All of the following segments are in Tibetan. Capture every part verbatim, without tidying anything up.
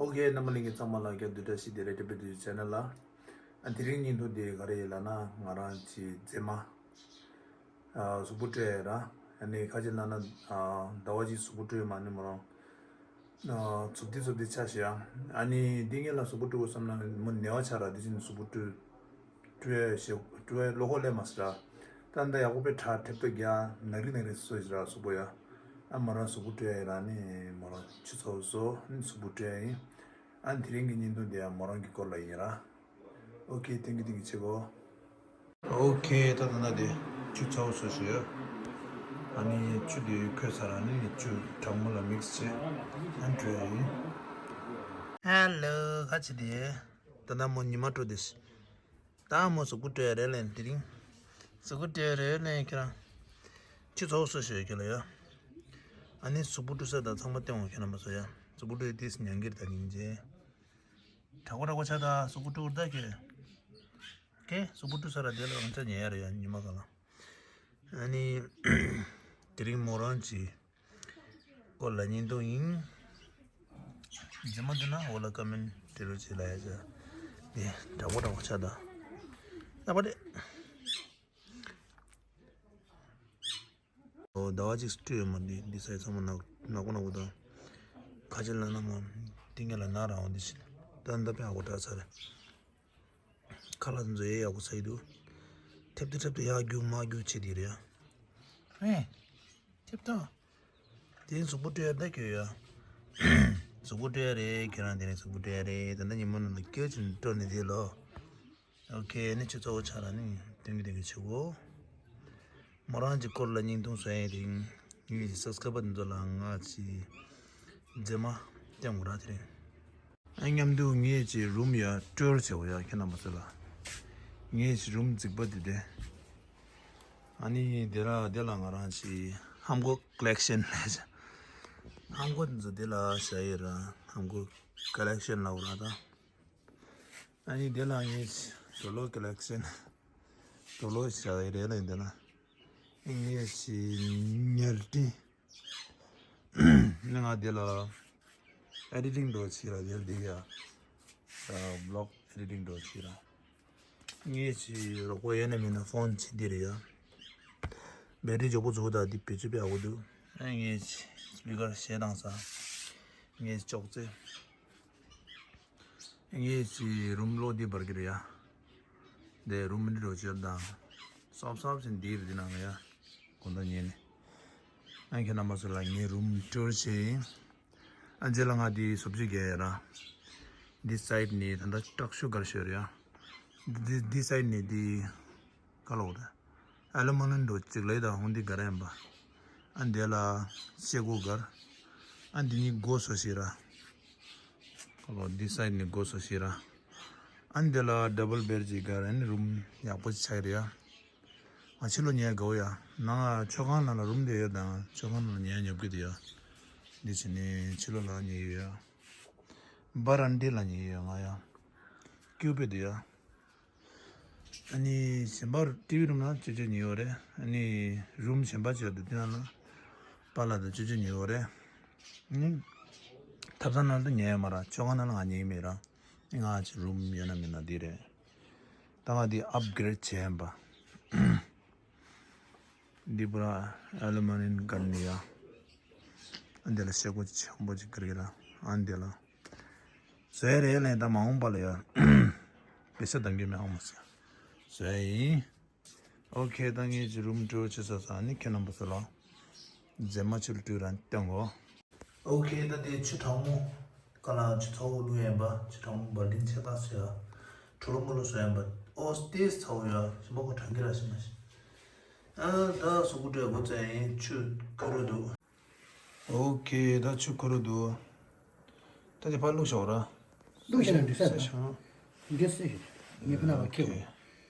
ཨོ་ཁེ། རྣམ་པ་ལྷན་རྒྱས་ཚང་མ་ལ་སྐྱབས་བདེ་བཀྲ་ཤིས་བདེ་ལེགས། ཏྲེ་པེ་ཏུ་ཆེ་ནལ་ལ། ཨ་དེ་རིང་བརྙན་ཐུང་འདི་ག་རེ་ཡིན་ལབ་ན། ང་རང་གི་མཛེས་མ། ཨ་གཟུགས་པོ་སྤྲོད་ཡ་ར། ཨ་ནི་ཁ་ཅིག་ལབ་ན། ཨ་ཟླ་བ་གཅིག་གཟུགས་པོ་སྤྲོད་མ་ནི་མོ་རང་། ཨ་ཚུབ་དེ་ཚུབ་དེ་ཆ་ཞིག་ཡ། ཨ་ནི་འདི་ངེད་ལ་གཟུགས་པོ་སྤྲོད་དགོས་བསམ་ན་མོ་ནད་པ་ཆགས་ར། དེ་བཞིན་གཟུགས་པོ་སྤྲོད། སྤྲོད་ཡ་ཞེ་སྤྲོད་ཡ་བློ་ཁོག་སླེབས་མ་སོང་ར། ད་ལྟ་ཡག་པོ་དཔེ་དྲག་ཐེབས་ཏོ་རྒྱག་ནག་རིག་ནག་རིག་བཟོས་ཤིག་ར་གཟུགས་པོ་ཡ། ཨ་མོ་རང་གཟུགས་པོ་སྤྲོད་ཡ་ཡིན་ར། ནི་མོ་རང་ཆུ་ཚ་བོ་བཟོ་ནི་གཟུགས་པོ་སྤྲོད་ཡ་ཡིན། ཨ་དེ་རིང་གི་བརྙན་ཐུང་འདི་ཡང་མོ་རང་གི་སྐོར་ལ་ཡིན་ར། ཨོ་ཁེ། ཐེང་ཀིའུ་ཐེང་ཀིའུ་ཆེ་གོ། ཨོ་ཁེ། ད་ད་ལྟ་དེ་ཆུ་ཚ་བོ་བཟོས་ཤིག་ཡ། ཨ་ནི་ཆུ་དེ་ཁོལ་ཚར་ར། ནི་ཆུ་གྲང་མོ་ལ་མིག་སི་བྱས་ཨ་སྤྲོད་ཡ་ཡིན། ཧེ་ལོ། ཁ་ཆེ་དེ། ད་ལྟ་མོ་ཉི་མ་དྲོ་དེ། ད་མོ་གཟུགས་པོ་སྤྲོད་ཡ་རེད་ལན། དེ་རིང་གཟུགས་པོ་སྤྲོད་ཡ་རེད་ལན། ཁྱེད་རང་ཆུ་ཚ་བོ་བཟོས་ཤིག་ཁྱེད་ལ་ཡ། ཨ་ནི་གཟུགས་པོ་སྤྲོད་ས་དང་ཚང་མ་སྟོན་འོང་། ཁྱེད་རྣམ་པ་ཚོ་ཡ། གཟུགས་པོ་སྤྲོད་དེ་ཉན་གྱི་རེད། ད་ཉིན་རྗེས་དྲག་པོ་དྲག་པོ་ཆགས། ད་གཟུགས་པོ་སྤྲོད་ད་ཁྱེད། ཁྱེད་གཟུགས་པོ་སྤྲོད་ས་ར་དེ་ལ་རང་ཅག་ཉལ་ཡ་རེད་ཡ། ཉི་མ་ག་ལ། ཨ་ནི་དེ་རིང་མོ་རང་གི་སྐོར་ལ་བརྙན་ཐུང་ཡིན། མཛེས་མ་འདུག་ན་འོག་ལ་ཀོ་མེན་ཊི་འབྲི་རོགས་བྱེད་ལབ་ཡ་ཆ། དེ་དྲག་པོ་དྲག་པོ་ཆགས་ད། ལབ་པ་རེད། ཨོ་ཟླ་བ་གཅིག་སྤྲོད་ཡོད་མ། འདི་འདི་ས་ཡི་ཚང་མ་ནག་ནག་པོ་ནག་པོ་དང་། ཁ་ཆེ་ལ་ན་མ་འདི་ངེད་ལ་ན་རང་འོང་འདི་ཕྱིན། ད་འདི་དཔེ་ཨ་གོ་དྲག་ཚར་རེད། ཁ་ལག་འཛོལ་ཡས་ཡག་པོ་ཚ་ཡི་འདུག་ཐེབས་ཏེ་ཐེབས་ཏེ་ཡར་རྒྱུག་མར་རྒྱུག་བྱེད་དེ་རེད་ཡ། ཧེ། ཐེབས་ཏོ། དེ་གཟུགས་པོ་སྤྲོད་ཡ་ད་ཁྱོད་ཡ། གཟུགས་པོ་སྤྲོད་ཡ་རེད། ཁྱེད་རང་དེ་ནས་གཟུགས་པོ་སྤྲོད་ཡ་རེད། ད་ལྟ་ཉིན་མོ་ནང་ལ་སྐྱོ་ཅིག་སྤྲོ་ནས་དེ་ལོ། ཨོ་ཁེ། ནི་ཆུ་ཚ་བོ་ཆགས་ར། ནི་ཐེང་ཀིའུ་ཐེང་ཀིའུ་ཆེ་གོ། མོ་རང་གི་སྐོར་ལ་བརྙན་ཐུང་བཟོ་ཡ་དེ་ངའི་སབ་སི་ཀ་རའི་བར་འདི་ཚོ་ལ་ང་གི་མཛེས་མ་སྟོན་དགོས་ར་དེ་རིང་། ཨ་མཉམ་དུ་ངའི་རུམ་ཡ་ཊུར་བྱེད་དགོས་ཡ། ཁྱེད་རྣམ་པ་ཚོ་ལ་ངའི་རུམ་རྫིག་པ་དེ་དེ། ཨ་ནི་དེ་ལ་དེ་ལ་ང་རང་གི་ཧམ་གོ་ཀོ་ལེག་ཤན་ལབ་བྱ། ཧམ་གོ་འདི་ཚོ་དེ་ལ་བཞག་ཡོད་ར། ཧམ་གོ་ཀོ་ལེག་ཤན་ལབ་ར་ད། ཨ་ནི་དེ་ལ་ངའི་དུག་ལོག་ཀོ་ལེག་ཤན། དུག་ལོག་བཞག་ཡོད་རེད་ལ། འདི་ལ་ངའི་ཉལ་ཁྲི། ནི་ང་དེ་ལ་ཨེ་ཌི་ཊིང་འདྲ་བྱེད་ར། དེ་ལ་དེ་ཡ། ཝི་ལོག་ཨེ་ཌི་ཊིང་འདྲ་བྱེད་ར། ངས་ཅི་རོགས་པ་ཡོད་ན་མེད་ན་ཕོན་ཅིག་འདི་རེད་ཡ། བེ་ཊི་རི་མགྱོགས་པོ་འཛུགས་དང་འདི་བེད་སྤྱོད་ཡག་པོ་འདུག་ཨ་ངས་ཅི་སི་པི་ཀར་གཞས་བཏང་ས། ངས་ཅོག་ཙེ། ངས་ཅི་རུམ་ལོག་འདི་འབར་གི་རེད་ཡ། འདི་རུམ་འདི་འདྲ་བྱེད་དང་། སོབ་སོབ་ཅིག་འདི་རེད། འདི་ནང་ལ་ཡ། དགོང་དག་ཉལ་ནས། ཨ་ཁྱེད་རྣམ་པ་ཚོ་ལ་ངའི་རུམ་ཊུར་བྱེད་ཡིན། ཨ་རྗེས་ལ་ང་འདི་བཟོ་བཅོས་རྒྱག་ཡ་ར། འདི་སའིཌ་ནས་ད་ལྟ་དྲག་ཤུགས་གར་ཤོར་ཡ། འདི་འདི་སའིཌ་ནས་འདི་ག་ལ་འོ་ད། ཨ་ལུ་མི་ནམ་འདྲ་ཅིག་ལ་ཡི་ད་འོ་འདི་ག་ར་ཡིན་པ། ཨ་འདི་ལ་ཤེལ་སྒོ་གར། ཨ་འདི་ནི་སྒོ་བཟོ་ཤེས་ར། ག་ལ་འདི་སའིཌ་ནས་སྒོ་བཟོ་ཤེས་ར། ཨ་འདི་ལ་ཌབ་བལ་བེཌ་ཅིག་གར། ཨ་ནི་རུམ་ཡག་པོ་ཅིག་ཆགས་ཀྱི་རེད་ཡ། ང་ཕྱི་ལོགས་ཉལ་དགའ་བོ་ཡ། ནང་ལ་མཆོད་ཁང་ནང་ལ་རུམ་དེ་ཡོད་དང་མཆོད་ཁང་ནང་ལ་ཉལ་ཉོབ་ཀྱི་འདུག་ཡ། འདི་བྱས་ནས་ཕྱི་ལོགས་ལ་ཉལ་ཡོད་ཡ། བར་ཨན་ཌི་ལ་ཉལ་ཡོད་ང་ཡ། ཀིའུ་པིཌ་འདུག་ཡ། ཨ་ནི་གཞན་པ་ཊི་ཝི་རུམ་ནང་ཅོ་ཅོ་ཉལ་ཡོད་རེད། ཨ་ནི་རུམ་གཞན་པ་ཅིག་འདུག་དེ་ནང་ལ་པཱ་ལགས་དང་ཅོ་ཅོ་ཉལ་ཡོད་རེད། ཨ་ནི་ཐབ་ཚང་ནང་ལ་ཉལ་ཡོད་མ་ར། མཆོད་ཁང་ནང་ལ་ང་ཉལ་གི་མེད་ར། ཨ་ནི་ང་ཅིག་རུམ་ཡོད་ན་མེད་ན་འདི་རེད། ད་ང་འདི་ཨབ་གྷི་རེཌ་བྱས་ཡིན་པ། འདི་པུ་ར་ཨ་ལུ་མི་ནམ་གར་ནི་ཡ། ཨ་འདི་ལ་ཤེལ་སྒོ་ཆེན་པོ་ཅིག་གར་གི་ར། ཨ་འདི་ལ་བཟོས་རེད་ལན། ད་མ་འོངས་པ་ལ་ཡ། པེ་ས་གཏང་རྒྱུ་མེད་ཨང་མ་ཟེར། བཟོས་ཡིན། ཨོ་ཁེ། ད་ངས་ཅི་རུམ་ཊུར་བྱེད་ས་ས་ནི་ཁྱེད་རྣམ་པ་ཚོ་ལ་མཛེས་མ་ཆུ་ལ་ཊུར་རང་སྟོན་གོ། ཨོ་ཁེ། ད་དེ་ཆུ་གྲང་མོ། ག་ལ་ཆུ་ཚ་བོ་བླུགས་ཡིན་པ། ཆུ་གྲང་མོ་བལ་ཏིང་ཆེ་ཐག་ཆོད་ཡ། དྲོ་ལོ་མོ་ལོ་བཟོ་ཡིན་པ། ཨོ་ཏེས་ཚ་བོ་ཡ། ཞིམ་པོ་གོ་གྲང་གི་ར་ཞིམ་མ་ཞིམ། ཨ་ད་སོ་གུ་སྤྲོད་དགོས་ཙང་ཡིན། ཆུ་ཁ་རུ་འདུག་ཨོ་ཁེ། ད་ཆུ་ཁ་རུ་འདུག་ད་དེ་ཕར་བླུགས་ཤོག་ར། བླུགས་ཤོག་འདི་ས་ས་ཤོག་འདི་སེ་ཤོག་ངས་ཕ་ན་བ་ཁེ་བ།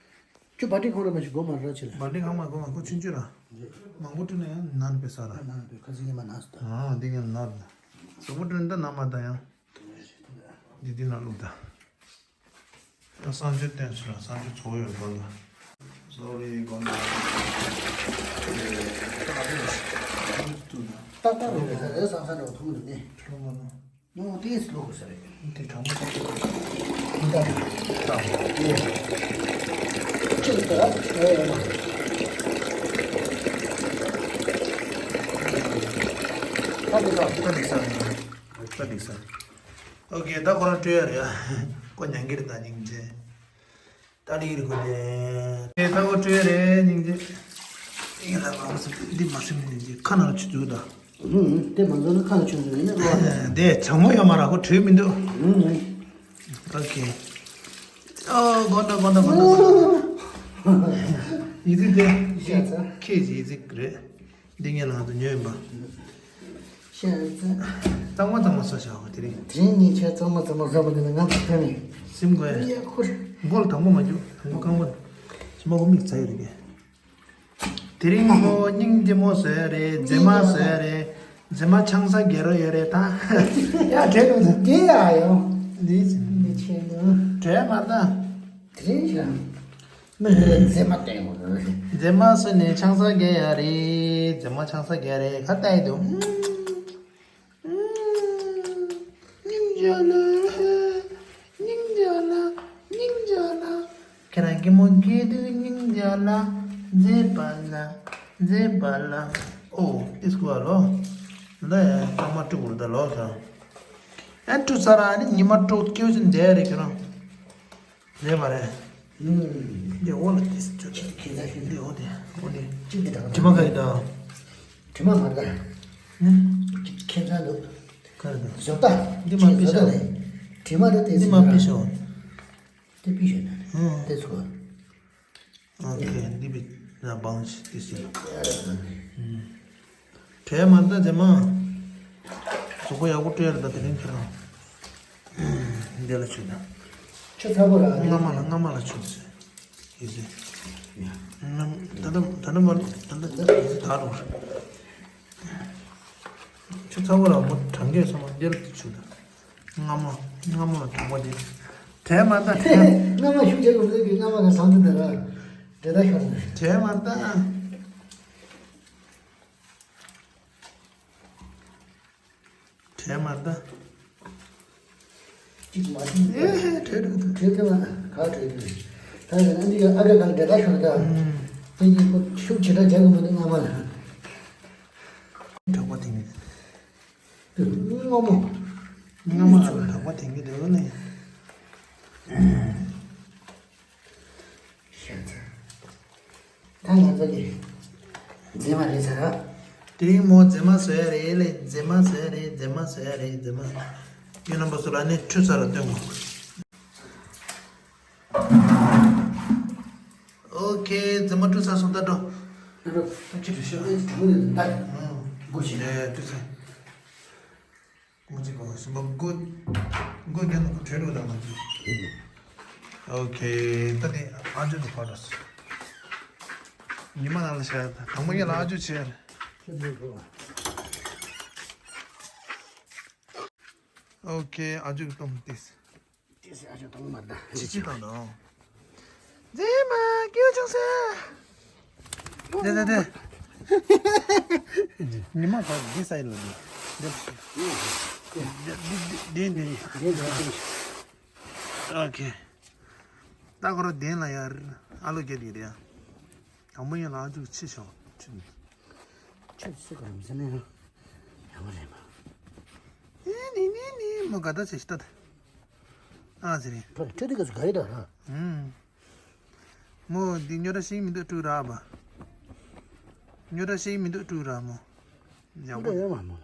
ཁྱོད་བ་ཏི་ཁང་ར་མ་ཞིག་སྒོ་མ་ར་ཆེ་ལ། བ་ཏི་ཁང་མ་སྒོ་མ་ཁོ་ཆུན་ཆུན་ར། མང་པོ་བཀྲུས་ན་ཡང་ནར་པའི་ས་ར། ནར་པའི་ཁ་སི་ངས་མ་ནར་སི་ད། ཨ་འདི་ངས་ནར་ད། སོ་གུ་བཀྲུས་ན་ད་ནར་མ་ད་ཡང་། འདི་འདི་ན་བླུགས་ད། ད་གསང་སྤྱོད་བསྟན་སོང་ར། གསང་སྤྱོད་ཚོགས་ཡོད་པ་ལ། སོ་རི་གོ་ན། ཏག་ཏག་རེད་ས་རེད། སང་སང་རེད་བ་ཐུག་ནི་ནི། ཁྲོ་མ་ནོ། ནོ་ཏེས་ལོ་གོ་ས་རེད། དེ་གྲང་མོ་ཞིག་འདི་ལྟར་དྲང་མོ་ཡོད། གཅིག་ཏུ་ཡོད་ཡོད་མ། ད་འདི་ལ་ད་འདི་ས་ད་འདི་ས། ཨོ་ཀེ། ད་ཁོ་རང་སྤྲོད་ཡ་རེད་ཡ། ཁོ་མྱང་གིར་ད་སྙིང་རྗེ། ཏཱ་ལི་ཡིར་གོ་ནས། དེ་ལྟ་བུ་སྤྲོད་རེད་སྙིང་རྗེ། ཡིན་ལ་མ་སེམས་འདི་མ་སེམས་སྙིང་རྗེ། ཁ་ནང་ཆུ་འཛུལ་ད། ཧུམ། དེ་མ་འཛུལ་ན་ཁ་ནང་ཆུ་འཛུལ་ཡིན་ན་ལོ། དེ་བྱང་མོ་ཡོད་མ་ར་ཁོ་བྲོས་མི་འདུག་ཧུམ། ཨོ་ཁེ། ཨོ་དགོན་ད་དགོན་ད་དགོན་ད། ཡི་ཙི་དེ། ཤ་ཚ། ཁྱེད་ཀྱི་ཡི་ཙི་རེད། འདི་ངས་ལ་ང་ཚོ་ཉོས་ཡིན་པ། ཤ་ཚ། གཙང་མ་གཙང་མ་བཟོ་བྱ་བ་དེ་རིང་། དེ་རིང་ངས་ཁྱེད་གཙང་མ་གཙང་མ་བཟོ་བ་དེ་ལ་ང་ཚོ་ཕན་མེད། སེམས་དགོས། ཡ་ཁུར། མགོ་ལ་དང་པོ་མ་རྒྱུག་དང་པོ་རྐང་པ། ཞི་མ་གོ་མིག་ཚ་ཡོད་རེད་པས། དེ་རིང་ཁོ་སྙིང་རྗེ་མོ་བཟོ་ཡ་རེད། མཛེས་མ་བཟོ་ཡ་རེད། མཛེས་མ་ཆང་ས་རྒྱལ་རོ་ཡོད་རེད་ད། ཡ་དྲན་འདུག་དེ་ཡ་ཡོང་། འདི་འདི་ཆེན་པོ། དྲན་མ་ད། དེ་རིང་ཤ། མི་ལ་མཛེས་མ་བསྟན་དགོས། མཛེས་མ་སུ་ནས་ཆང་ས་རྒྱག་ཡ་རེད། མཛེས་མ་ཆང་ས་རྒྱག་ཡ་རེད། ག་ལྟ་ཡི་འདུག་སྙིང་རྗེ་ལ། སྙིང་རྗེ་ལ། སྙིང་རྗེ་ལ། ཁྱེད་རང་སྐྱིད་མོ་སྐྱིད་དུས་སྙིང་རྗེ་ལ། མཛེས་པ་ལ། མཛེས་པ་ལ། ཨོ་ཏིས་ཀུ་ཨ་ལོ། འདི་ཡ་གཙང་མ་བཀྲུ་དགོས་ད་ལོ་ད། ཨ་བཀྲུ་ཚར་ཨ་ནི་ཉི་མ་དྲུག་སྐྱེལ་བཞིན་བསྡད་རེད་ཁྱོད་རང་། རེད་མ་རེད། ཨུམ། འདི་འོ་ལ་དེ་ཁྱོད་ཁྱེད་ཁྱེད་ཚ་ཤོད། འདི་འོ་དེ་འོ་དེ། གཅིག་གི་དང་དྲི་མ་ག་ཡི་དང་། དྲི་མ་མ་ད། ནི། ཁྱེད་ཚ་འདུག་ག་རེ་དང་། བཟོ་ལྟ། འདི་མ་ཁྱེད་བཟོ་ལྟ་ལས། དྲི་མ་ད་དེ་འདི་མ་ཟིན་པི་ཤོག་དེ་པི་ཤོད་ན་ཨུམ། དེ་ཚོ། ཨོ་ཁེ། འདི་བི་ན་བང་ཞིག་དེ་སི། བྲལ་མ་ད་དེ་མ། གཟུགས་པོ་ཡག་པོ་སྤྲོད་ཡ་ད་དེ་རིང་ཁྱེད་རང་། འདི་ལ་ཆུ་ད། ཆུ་ཚ་པོ་ར། རྔ་མ་ལ་རྔ་མ་ལ་ཆུ་ཟེར། ཡི་ཟེར། ད་ད་ད་ད་མ་ད་ད་ད་ད་ད་རུ། ཆུ་ཚ་པོ་ར་མོ་གྲང་གས་སོང་མ་འདི་ལ་ཆུ་ད། རྔ་མ། རྔ་མ་ལ་གྲོགས་པོ་དེ། བྲལ་མ་ད། རྔ་མ་ཤུགས་ཆེ་གོ་ཟེར་གི་རྔ་མ་ག་སང་དུ་ད་ར། འདྲེ་ད་ཤོར་ནས། བྲལ་མ་ད། བྲལ་མ་ད། གཅིག་མ་ཤེས། ཨེ་བྲལ་འགྲོ་འདུག་བྲལ་ཐུབ་ན་ག་བྲལ་ཐུབ། ད་ཡིན་ན་འདི་ཡ་ཨ་ག་ག་འདྲེ་ད་ཤོར་ད། ཨུམ། དེ་གི་ཁོ་ཤུགས་ཆེ་ད་རྒྱག་གི་མི་འདུག་རྔ་མ་ལ། གྲོགས་པོ་དེ་ནི། སྔ་མོ། སྔ་མོ་ལ་གྲོགས་པོ་དེང་གི་འདུག་ནས། ཤ་ཚ། ད་ང་ཚོ་གི་མཛེས་མ་རེད་ཟེར་ར། དེ་རིང་མོ་མཛེས་མ་བཟོ་ཡ་རེད་ལས། མཛེས་མ་བཟོ་ཡ་རེད། མཛེས་མ་བཟོ་ཡ་རེད། མཛེས་མ། ཁྱོད་རྣམ་པ་ཚོ་ལ་ནི་ཁྲུས་ཚར་ལ་སྟོན་དགོས། ཨོ་ཁེ། མཛེས་མ་བཀྲུས་ཚར་སོང་ད་འགྲོ། ཨ་ཁྱེད་ཁྲུས་ཤོག་ཨེ་དྲང་མོ་ནས་འདའ། ཨུམ། སྒོ་ཕྱེ། ཨེ་བཀྲུས་ཚར། སྒོ་ཕྱེ་གོ་གསུམ་པ་སྒོ། སྒོ་རྒྱབ་ན་བྲལ་འགྲོ་ད་ང་ཚོ། ཨོ་ཁེ། ད་དེ་ཨ་ཇོ་དང་ཕར་འགྲོ་སོང་། ཉི་མ་ནང་ལ་བྱས་ད་དང་པོ་ཡ་ལ་ཨ་ཇོ་བྱས། ཨོ་ཁེ། ཨ་ཇོ་གི་གཏོང་ཏེ། ཏེ་སེ་ཨ་ཅག་གཏོང་མ་ད། ཅི་ཅི་གཏོང་དང་། མཛེས་མ་སྐྱིད་ཆུང་ཟེར། དེ་དེ་དེ། ཉི་མ་བར་འདི་ས་ཡི་ལ་འདི། འདི་འདི་འདི། ཨོ་ཁེ། ད་ཁོ་ར་བདེན་ལ་ཡར་ཨ་ལོ་རྒྱ་དེ་རེད་ཡ། དང་པོ་ཡིན་ལ་ཨ་ཅུ་ཕྱི་ཤོག་ཕྱི། ཁྱོད་སུ་ག་རེ་མི་ཟེར་ན་ཡང་ཡག་པོ་རེད་མ། ཨེ་ནི་ནི་ནི་མོ་ག་ད་ཆེ་ཤི་ཏ་ད། ཨ་ཟེར་རེད། ཁྱོད་ཁྱོད་དེ་ག་ཚོད་ག་རེ་ད་ར། ཨུམ། མོ་འདི་ཉོ་ར་ཤེས་མི་འདུག་སྤྲུག་ར་བ། ཉོ་ར་ཤེས་མི་འདུག་སྤྲུག་ར་མོ། ཡག་པོ། ཡོད་མ་མོ།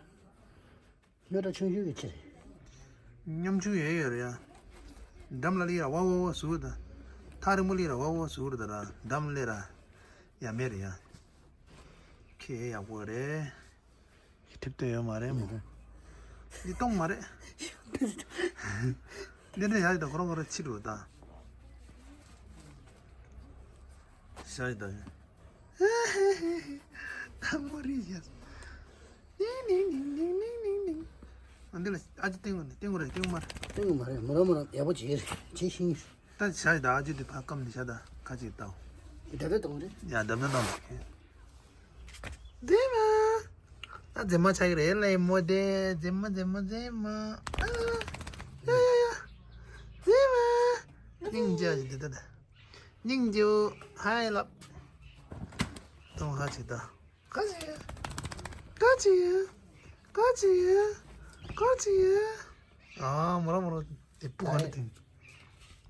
སྨྱོ་དྲ་ཆུང་ཆུང་གི་ཕྱིར། ཉམ་ཆུང་ཡོད་ཡོད་རེད་ཡ། འགྲམ་ལ་ལི་ར་ཝ་ཝ་ཝ་ཟུར་ད། ཐག་རིང་པོ་ལི་ར་ཝ་ཝ་ཟུར་ད་ར། འགྲམ་ལི་ར། ཡ་མེད་རེད་ཡ། ཁྱེད་ཡག་པོ་རེད། ཁྲིབ་ཏོ་ཡོད་མ་རེད་མོ། འདི་གཏོང་མ་རེད། འདི་འདྲ་ཡ་ཡི་ད་ཁོ་རང་ཁོ་རང་ཕྱིར་རོ་ད། ཤ་ཡི་ད། ད་མོ་རི་ཡ། ནིང་ནིང་ནིང་ནིང་ནིང་ནིང་ནིང་། ཨ་འདི་ལ་ཨ་ཅི་ཏིང་གོ་ནི་ཏིང་གོ་རེད་ཏིང་གོ་མ་རེད། ཏིང་གོ་མ་རེད་མོ་ར་མོ་ར་ཡག་པོ་བྱེད་རེད་བྱེད་ཤིང་། ད་བྱ་ཡི་ད་ཨ་ཅི་དེ་ཕ་སྐམ་འདི་བྱ་ད་ཁ་ཅིག་ཏའོ། ད་ད་གཏོང་རེད། ཡ་ད་ད་གཏོང་རེད། མཛེས་མ། ད་མཛེས་མ་ཆགས་ཀྱི་རེད་ལེ་མོ་དེ་མཛེས་མ་མཛེས་མ་མཛེས་མ། ཨ། ཡ་ཡ་ སྙིང་རྗེ་ཡི་འདི་ལྟ་ད། སྙིང་རྗེ་བོ་ཧའི་ལབ། ཏོང་ཧ་ཅིག་ད། ཀ་ཅི་ཡ། ཀ་ཅི་ཡ། ཀ་ཅི་ཡ། ཀ་ཅི་ཡ། ཨ་མོ་ར་མོ་ར། དེ་སྤུ་ག་འདྲ་དེ།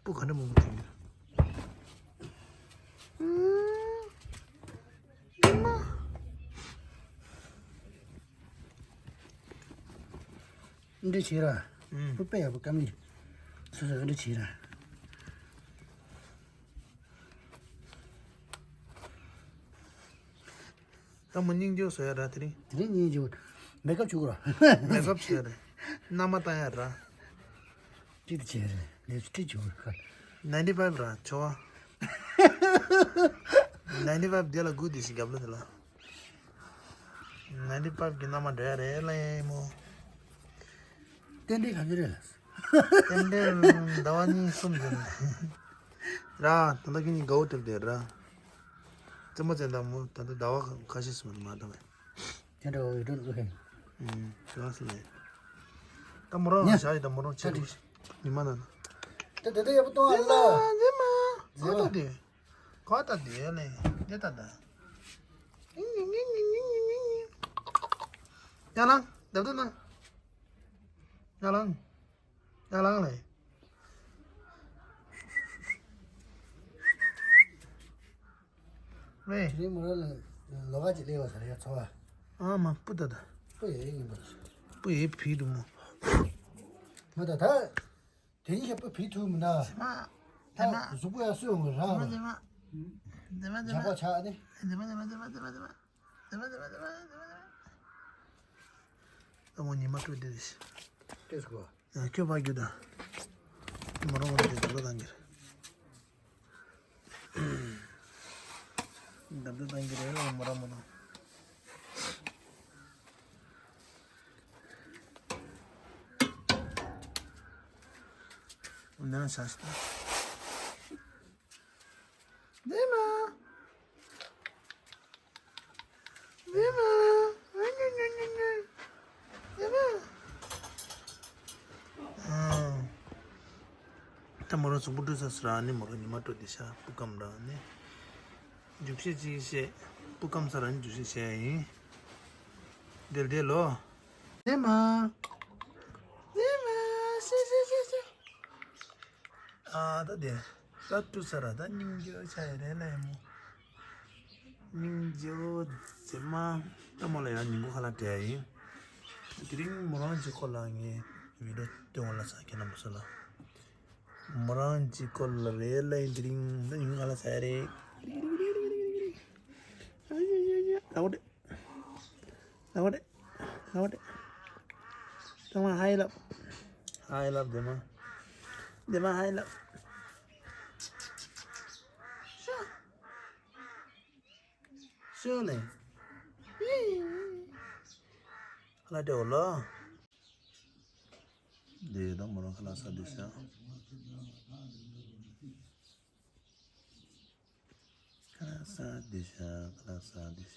སྤུ་ག་འདྲ་མོ་མོ་དེ། འདི་བྱེད་ར། ཨུམ། སྤུ་དཔེ་ཡག་པོ་སྐམ་ནི། སོ་སོ་འདི་བྱེད་ར། ད་མོ་སྙིང་རྗེ་བོ་བཟོ་ཡ་ར་དེ་རིང་། དེ་རིང་སྙིང་རྗེ་བོ། མེག་ཨབ་བྱུག་ར། མེག་ཨབ་བྱས་ར། མནའ་མ་བཏང་ཡ་ར། ཅི་དེ་བྱས་ར། ལིབ་སི་ཊིག་བྱུག་ར། ནའིན་ཊི་ཕའིབ་ར་ཆོ་བ། ནའིན་ཊི་ཕའིབ་དེ་ལ་དགུ་དེ་ཞིག་རྒྱབ་ལ་དེ་ལ། ནའིན་ཊི་ཕའིབ་གི་མནའ་མ་འགྲོ་ཡ་རེད་ལ་ཡ་མོ། རྟེན་འབྲེལ་ག་ཚོད་རེད་ལ། རྟེན་འབྲེལ་ཟླ་བ་གཉིས་གསུམ་ཟིན། ར། ད་ལྟ་ཁྱེད་གཉིས་དགའ་བོ་སྒྲུབ་བསྡད་ར། རྩེད་མོ་རྩེ་འདྲ་མོ་ད་ལྟ་ཟླ་བ་ཁ་ཤས་སོང་མ་འདྲ་བས། དེ་འདྲ་བོ་ཡོད་འགྲོ་འདུག་ཧེ། ཨུམ། ཞོ་སི་ལེ། ད་མོ་རང་ཉ། ཞག་ཡི་ད་མོ་རང་ཆ་རིག་ཉི་མ་ན་ན། དེ་དེ་དེ་ཡག་པོ་གཏོང་ཨ་ལ། ཟེ་མ་ཟེ་མ། གོ་ད་དེ། གོ་ད་དེ་ཡ་ལེ། དེ་ད་ད། ཡ་ལང་། ད་ད་ན། ཡ་ལང་། ཡ་ལང་ལེ། ཝེ། དེ་རིང་མོ་རང་ལ་ལོ་ག་ཅིག་སླེབས་པ་ཟེར་ཡ་ཚོ་བ། ཨ་མ་སྤུ་ད་ད། སྤུ་ཡེ་ཡིན་པ་རེད། སྤུ་ཡེ་བི་འདུག་མོ། མ་ད་ད། དེ་རིང་ཞབས་པུ་བི་ཐུག་མི་འདའ། དེ་མ། དེ་མ། གཟུགས་པོ་ཡ་སུ་ཡོང་གི་ར། དེ་མ་དེ་མ། དེ་མ་དེ་ཇག་མ། པ་ཆགས་ནི། དེ་མ་དེ་མ་དེ་མ་དེ་མ། ད་མོ་ཉི་མ་སྤྲོད་དེ་རེད། ལྟོས་གོ། ཡང་ཁྱོད་ཕ་རྒྱུད་དང་། མོ་རང་ངོ་དེ་ད་ལོ་དང་གི་རེད། ད་ལོ་དང་གི་རེད་ལ་མོ་རང་མོ་རང་། འདི་ན་ཆ་ཤི་ད། འདི་མ། འདི་མ། འདི་མ། ཨ། ད་མོ་རང་གཟུགས་པོ་བཀྲུས་ཚར་ཟེར་ཨ་ནི་མོ་རང་ཉི་མ་སྤྲོད་དེ་ཤ་སྤུ་སྐམ་ར་ནི། རྒྱུགས་ཤེས་ཅིག་བཤད། སྤུ་སྐམ་ཚར་ཨ་ནི་རྒྱུགས་ཤེས་བཤད་ཡིན། དེ་ལ་དེ་ལོ། འདི་མ། འདི་མ། ཤི་ཤི་ཤི་ཤི། ཨ་ད་དེ། ད་བཀྲུས་ཚར་ར་ད་སྙིང་རྗེ་བོ་ཆགས་ཡ་རེད་ལ་ཡ་མོ། སྙིང་རྗེ་བོ་མཛེས་མ། ད་མོ་ལ་ཡང་ཉིན་གུང་ཁ་ལག་སྤྲད་ཡ་ཡིན། དེ་རིང་མོ་རང་གཅིག་སྐོར་ལ་ངས་བི་ཌི་ཡོ་སྟོན་འོང་ལ་ས་ཁྱེད་རྣམ་པ་ཚོ་ལ། མོ་རང་གཅིག་སྐོར་ལ་རེད་ལ་ཡིན། དེ་རིང་ད་ཉིན་གུང་ཁ་ལག་ཟ་ཡ་རེད། ཨ་ཡ་ཡ་ཡ། ཨ་བོ་རེད། ལ་བ་རེད། ལ་བ་རེད། ཚང་མ་ཧའི་ལབ། ཧའི་ལབ་དེ་མ། དེ་མ་ཧའི་ལབ། ཤ། ཤ་ལེ། ལ་དེ་འོ་ལ། དེ་ད་མོ་རང་ཁ་ལག་ཟ་དེ་ཤ། ཁ་ལག་ཟ་དེ་ཤ། ཁ་ལག་ཟ་དེ་ཤ།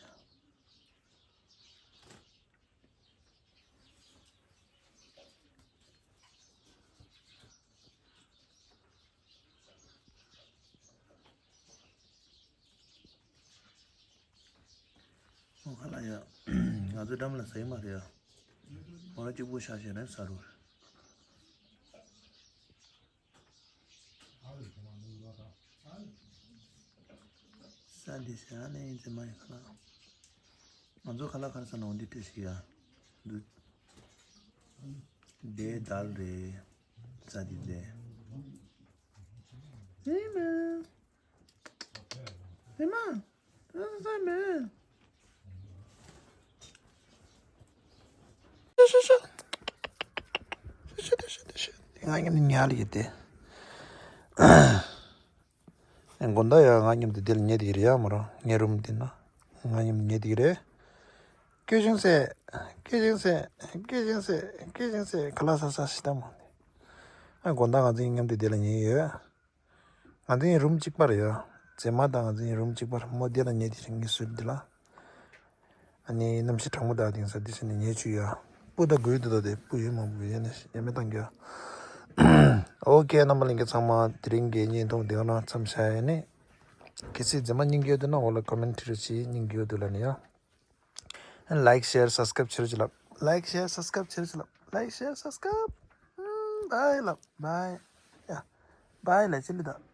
ཁ་ལག་ཡ། ང་ཚོའི་འགྲམ་ལ་ཟ་ཡི་མ་རེད་ཡ། མོ་རང་གཅིག་པུ་ཤ་ཞེ་ནས་ཟ་རུ། ས་འདི་ཤ་ནས་ཡིན་ཚེ་མ་ཡིན་ཁ་ལག་ང་ཚོ་ཁ་ལག་ཁར་ས་ནང་འདི་སྤྲད་ཤིག་ཡ། འདི། འདི་དལ་རེད། ས་འདི་རེད། ཨེ་མ། ཨེ་མ། ཨེ་མ། ང་མཉམ་དུ་ཉལ་ཡོད་དེ། དགོང་དག་ཡང་ང་མཉམ་དུ་འདི་ལ་ཉལ་བསྡད་ཀྱི་རེད་ཡ། མོ་རང་ངའི་རུམ་འདི་ན་ང་མཉམ་དུ་ཉལ་བསྡད་ཀྱི་རེད། སྐད་ཅིག་ཟེར། སྐད་ཅིག་ཟེར། སྐད་ཅིག་ཟེར། སྐད་ཅིག་ཟེར། ཁ་ལག་ཟ་ཟ་ཞིག་ད་མོ། ཨ་དགོང་དག་ང་ཚོ་མཉམ་དུ་འདི་ལ་ཉལ་ཡོད། ང་ཚོའི་རུམ་གཅིག་པ་རེད་ཡ། མཛེས་མ་དང་ང་ཚོའི་རུམ་གཅིག་པ་རེད། མོ་འདི་ལ་ཉལ་དེ་རིང་ངའི་ཟུར་འདི་ལ། ཨ་ནི་གནམ་གཤིས་གྲང་མོ་དག་དེང་སང་འདི་ཟེར་ནས་ཉལ་བཅུག་ཡ། སྤུ་ད་དགོས་འདུག་ད་དེ་སྤུ་ཡོད་མང་པོ་ཡོད་ནས་ཡ་མེད་བཏང་རྒྱུ་ཡ། ཨོ་ཀེ། རྣམ་པ་ལྷན་རྒྱས་ཚང་མ་དེ་རིང་གི་བརྙན་ཐུང་འདི་ནང་མཚམས་བཞག་ཡ་ཡིན། གལ་སྲིད་རྗེས་མ་སྙིང་རྗེ་ཡོད་འདུག་ན་འོག་ལ་ཀོ་མེན་ཊི་བྲིས་རོགས་གྱིས། སྙིང་རྗེ་ཡོད་འདུག་ལབ་ནས་ཡ། ལའིཀ་ཤེར་སབ་སི་ཀ་རེབ་བྱེད་རོགས་གྱིས་ལབ། ལའིཀ་ཤེར་སབ་སི་ཀ་རེབ་བྱེད་རོགས་གྱིས་ལབ། ལའིཀ་ཤེར་སབ་སི་ཀ་རེབ། ཨམ། བྷའི་ལབ། བྷའི། ཡ། བྷའི་ལབ། ཅི་ལི་ད།